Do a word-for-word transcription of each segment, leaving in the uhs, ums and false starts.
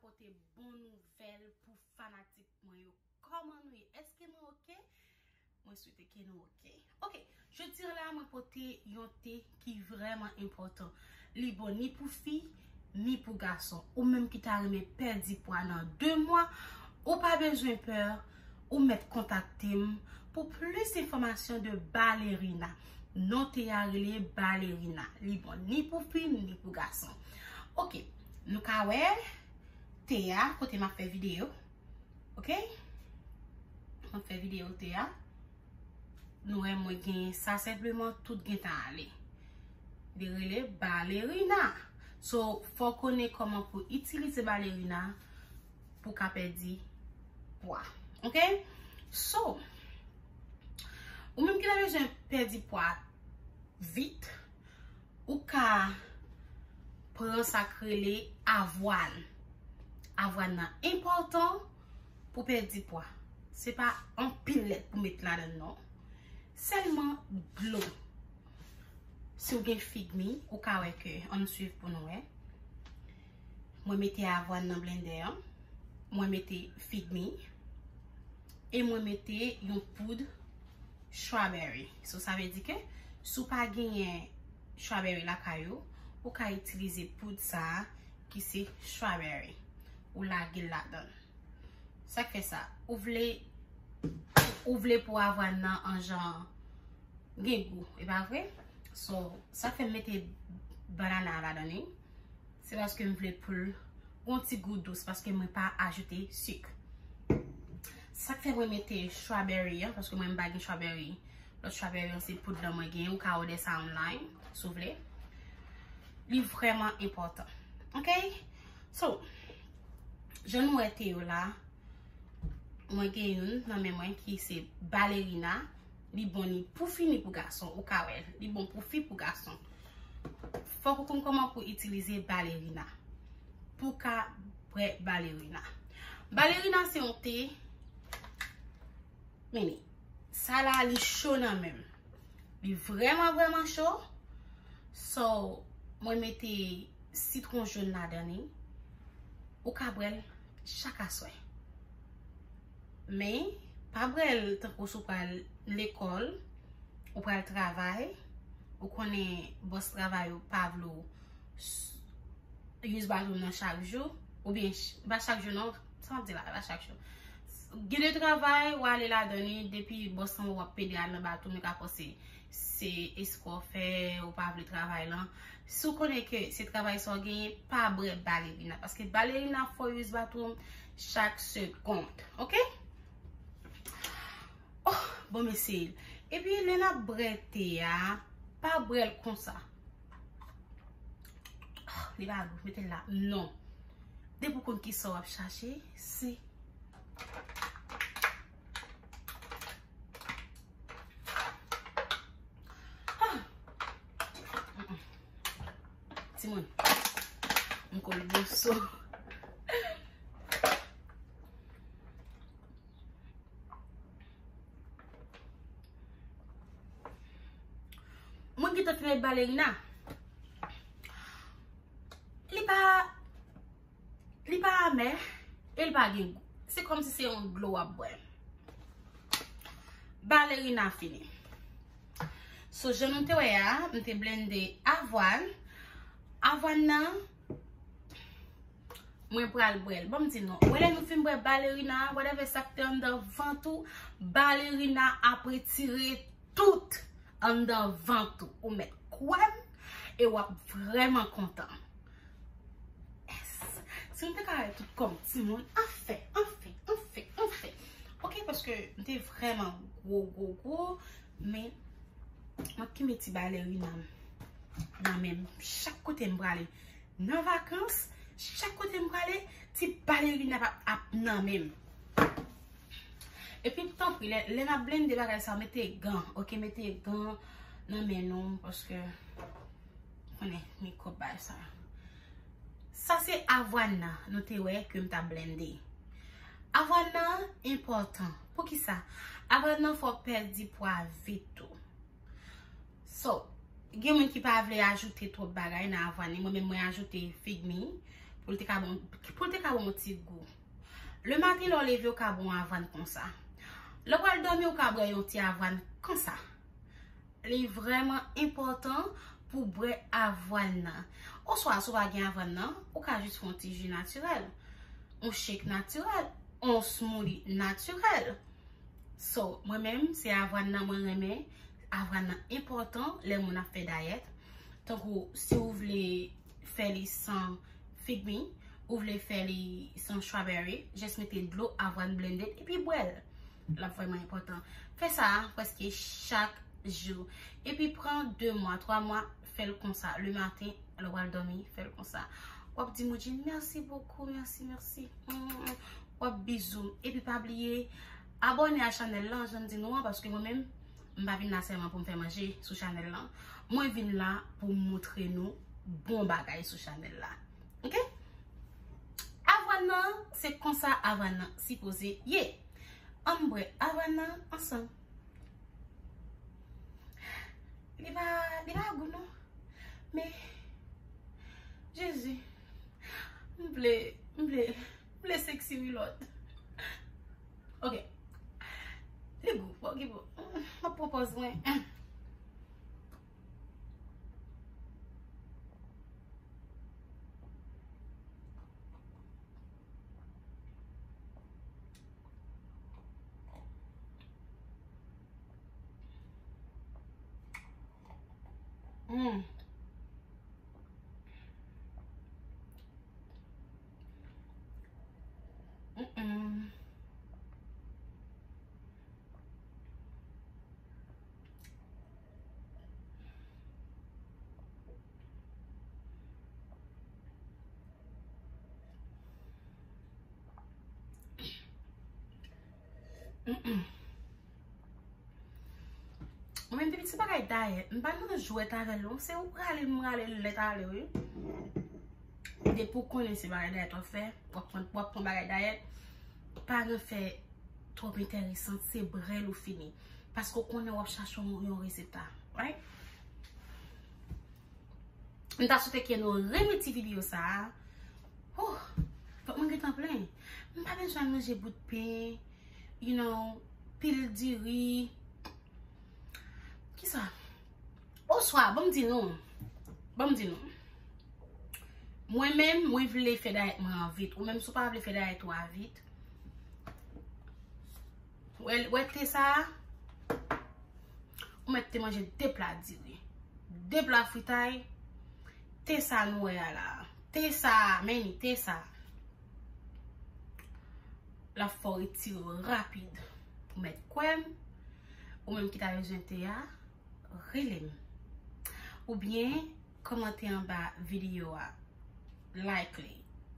Pote bon nouvèl pou fanatik mwen yo. Kòman nou ye? Èske nou oke? Mwen swete ke nou oke. Oke, jodi a la mwen pote yon te ki vrèman enpòtan. Li bon ni pou fi, ni pou gason. Ou menm ki ta renmen pèdi pwa nan de mwa, ou pa bezwen pè, ou mèt kontakte m pou plis enfòmasyon de balerina. Non te a rele balerina. Li bon ni pou fi, ni pou gason. Oke, nou ka wè te a kote m ap fè videyo. Oke? M ap fè videyo te a. Nou wè mwen gen sa senpleman, tout gentan ale. Li rele balerina. So, fò w konnen kòman pou itilize balerina pou ka pèdi pwa. Oke? So, ou menm ki ta bezwen pèdi pwa vit, ou ka pran sa k rele avwàn. Avwàn nan enpòtan pou pèdi pwa. Se pa anpil lèt pou met ladan l non. Sèlman dlo. Si w gen figmi, ou ka wè ke, ann swiv pou nou wè. Mwen mete avwàn nan blendè an. Mwen mete figmi. E mwen mete yon poud strawberry. So, sa vle di ke si w pa genyen strawberry lakay ou, ou ka itilize poud sa a ki se strawberry. Ou lage l ladan l. Sa k fè sa? Ou vle, ou vle pou avwàn nan an jan gen gou, e pa vre? So, sa fè m mete banana ladan li. Se paske m vle pou l gon ti gou dous, paske mwen pa ajoute sik. Sa k fè mwen mete strawberry an, paske mwen m pa gen strawberry. Lòt strawberry an se poud lan mwen gen, ou ka òdè sa online, si w vle. Li vrèman enpòtan. Oke? So, jan nou wè te yo la, mwen gen youn nan men mwen ki se balerina. Li bon ni pou fi ni pou gason, ou ka wè l. Li bon pou fi, pou gason. Fòk ou konn kòman pou itilize balerina. Pou ka bwè balerina. Balerina se yon te, men sa la li cho nan men m. Li vrèman, vrèman cho. So, mwen mete sitwon jòn ladan li. Ou ka bwè l chak aswè. Men, pa bwè l tankou si w pral lekòl, ou pral travay, ou konnen bòs travay ou pa vle w s- use bathroom nan chak jou, oubyen ch- pa chak jou non, sa m ap di la, pa chak jou. Gen de travay, w ale ladan li, depi bòs lan wè w ap pede al nan bathroom, li ka panse se espò w fè, ou pa vle travay lan. Si w konnen ke se travay sa w genyen, pa bwè balerina, paske balerina fò use bathroom chak segond, oke? Oh, bon, m eseye l. Epi, lè n ap bwè te a, pa bwè l konsa. Ah, li pa gou, mete l la. Non. Depi w konn kisa w ap chache, se. Ah. Mm-mm. Timoun, m kole bouso. Mwen gentan fini ak balerina. Li pa, li pa amè, e li pa gen gou. Se kòmsi se yon dlo w ap bwè. Balerina fini. So, jan nou te wè a, m te blende avwàn. Avwàn nan, mwen pral bwè l. Ban m di nou, wè lè nou fin bwè balerina, whatever sa k te anndan vant ou, balerina ap retire tout anndan vant ou. Ou mèt kwè m, e w ap vrèman kontan. Yes. Si m te ka wè tout kò m timoun, anfen, anfen, anfen, anfen. Oke, paske m te vrèman gwo, gwo, gwo, men m ap kenbe ti balerina m nan men m. Chak kote m prale, nan vakans, chak kote m prale, ti balerina ap, ap nan men m. Epi, tanpri, lè, lè n ap blende bagay sa, mete gan, oke, mete gan nan men nou, paske, konnen, mikwòb bagay sa. Sa se avwàn nan, nou te wè ke m t ap blende. Avwàn nan enpòtan. Poukisa? Avwàn nan fè w pèdi pwa vit tou. So, gen moun ki pa vle ajoute twòp bagay nan avwàn li. Mwen menm, mwen ajoute figmi, Pou l te ka bon, pou l te ka bon yon ti gou. Le maten, lè w leve, w ka bon avwàn konsa. Lè w pral dòmi, w ka bwè yon ti avwàn konsa. Li vrèman enpòtan pou bwè avwàn nan. Oswa, si w pa gen avwàn nan, ou ka jis fè yon ti ji natirèl, yon shake natirèl, yon smoothie natirèl. So, mwen menm, se avwàn nan mwen renmen. Avwàn nan enpòtan lè moun ap fè dayèt. Tankou, si w vle fè li san fig mi, ou vle fè li san strawberry, jis mete dlo avwàn blended epi bwè l. L ap vrèman enpòtan. Fè sa prèske chak jou. Epi pran de mwa, twa mwa, fè l konsa. Le maten, lè w al dòmi, fè l konsa. W ap di Moudjine, "Merci beaucoup, merci, merci." W ap bizou m. Epi pa bliye, abòne a chanèl lan, jan m di nou an, paske mwen menm, m pa vin la sèlman pou m fè manje sou chanèl lan. Mwen vin la pou m montre nou bon bagay sou chanèl la. Ok? Avwàn nan, se konsa avwàn nan sipoze ye. Ann bwè avwàn nan ansanm. Li pa, li pa gou non. Men, Jezi, m vle, m vle, m vle sexy wi lòt. Ok. Li gou, fò ki bon. M ap pran pòz mwen. Mm. Mm-mm. Mm-mm. Mwen menm depi se bagay dayèt, m pa nan jwèt avè l non. Se ou rale m rale l nèt ale wi. Depi w konnen se bagay dayèt w ap fè, w ap pran, w ap pran bagay dayèt, pa gen fè twòp enteresan, se brèl ou fini. Paske w konnen w ap chache yon, yon rezilta. Right? M ta swete ke nou renmen ti videyo sa a. Huh, fòk mwen gentan plen. M pa bezwen manje bout pen, you know, pil diri. Kisa? Oswa, ban m di nou. Ban m di nou. Mwen menm, mwen vle fè dayèt mwen an vit. Ou menm, si w pa vle fè dayèt ou a vit, wè, wè te sa a, ou mèt te manje de pla diri, de pla fritay, te sa nou wè a la. Te sa a, men ni te sa a. L ap fè w retire w rapid. Ou mèt kwè m, ou menm ki ta bezwen te a, rele m. Oubyen, kòmante anba videyo a. Like li.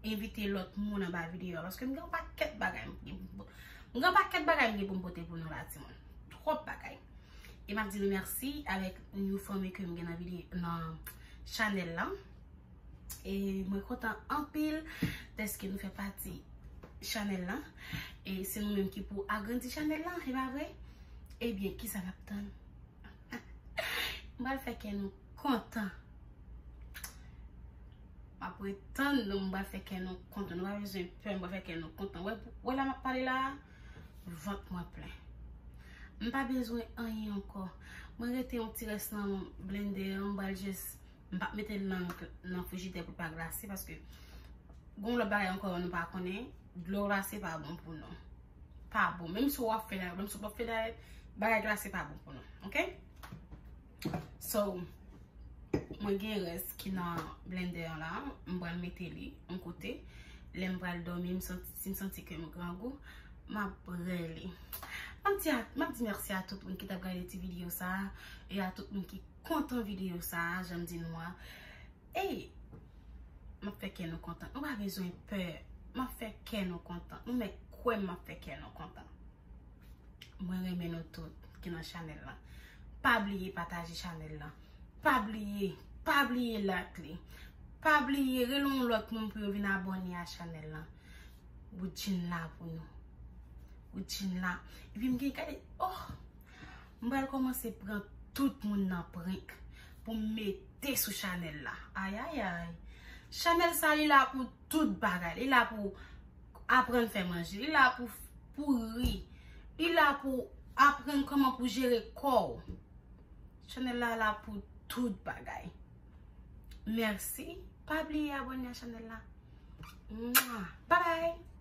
Envite lòt moun anba videyo a. Paske m gen yon pakèt bagay m gen pou m po-, m gen yon pakèt bagay m gen pou m pote pou nou la, timoun. Twòp bagay. E m ap di nou mèsi avèk yon fanmi ke m gen nan videyo, nan chanèl lan. E mwen kontan anpil dèske nou fè pati chanèl lan. E se nou menm ki pou agrandi chanèl lan, e pa vre? Ebyen, kisa n ap tann? M pral fè kè nou kontan. M ap retann nou, m pral fè kè nou kontan. Nou pa bezwen pè, m pral fè kè nou kontan. Wè, wè la m ap pale la, vant mwen plen. M pa bezwen anyen ankò. Mwen rete yon ti rès nan blendè an, m pral jis, m p ap mete l nan, nan frijidè pou l pa glase, paske gon lòt bagay ankò nou pa konnen, dlo glase pa bon pou nou. Pa bon. Menm si w ap fè dayèt, menm si w p ap fè dayèt, bagay glase pa bon pou nou. Ok? So, mwen gen rès ki nan blendè an la, m pral mete li yon kote. Lè m pral dòmi, m santi, si m santi ke m grangou, m ap bwè li. M ap di a, m ap di mèsi a tout moun ki t ap gade ti videyo sa a, e a tout moun ki kontan videyo sa a, jan m di nou an. Ey, m ap fè kè nou kontan. Nou pa bezwen pè. M ap fè kè nou kontan. Nou mèt kwè m, m ap fè kè nou kontan. Mwen renmen nou tout ki nan chanèl lan. Pa bliye pataje chanèl lan. Pa bliye, pa bliye like li. Pa bliye rele yon lòt moun pou yo vin abòne a chanèl lan. Woodjine la pou nou. Woodjine la. Epi m gen gade, oh! M pral kòmanse pran tout moun nan prank pou m mete sou chanèl la. Ayayay. Chanèl sa, li la pou tout bagay. Li la pou aprann fè manje. Li la pou, pou ri. Li la pou aprann kòman pou jere kò w. Chanèl la la pou tout bagay. Mèsi. Pa bliye abòne a chanèl la. Mwa. Bye bye.